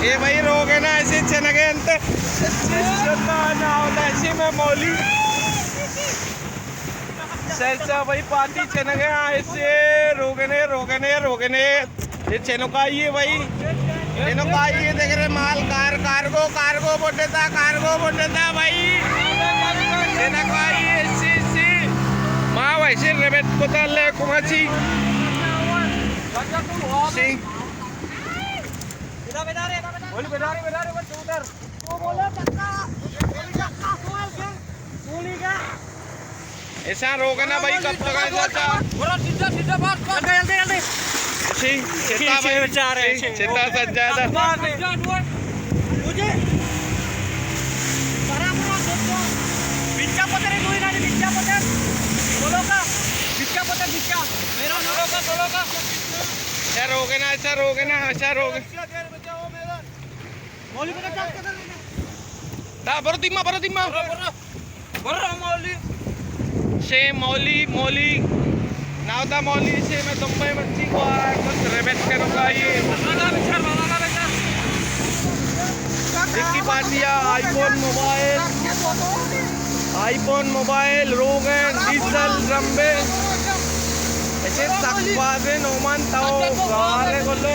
اے بھائی روگن ءَ ایشی چنگے انت۔ ناودا ایشی میں مولی۔ سیلسا بھائی پارٹی چنگے آ ایشی روگنے، روگنے، روگنے۔ اے چنکائی ئے بھائی۔ چنکائی ئے دگرے مال کار، کارگو، کارگو بڈتا، کارگو بڈتا بھائی۔ چنکائی ئے ایشی، ایشی۔ ما ویسے ربط پتا لے کماچی۔ سی۔ ایشاں روگن ءَ بھائی کپتگ ءَ ایشاں چا۔ برو سیدھا، سیدھا، بس، بس۔ جلدی، جلدی۔ اسی، چتا بھائی، چار ہے، اسی، چتا سجادہ۔ مجھے۔ برابر دو۔ بچا پتر ہے، دوئی گاڑی بچا پتر۔ بولو کا؟ بچا پتر، بچا۔ میرا نورو کا، سولو کا۔ ایشاں روگن ءَ، ایشاں روگن ءَ، ایشاں روگن۔ تا برو دیما، برو دیما۔ برو، برو۔ برو مولی۔ شے مولی، مولی۔ ناودا مولی شے میں تمبے مرچی کو آ، کچھ ریبٹ کرو کا یہ۔ رانا بچار، رانا بچار۔ ڈکی پارٹی آ، آئی فون موبائل۔ آئی فون موبائل، روگن، ڈیزل، رمبے۔ ایشی سک بازیں نومان تاو گارے گلو۔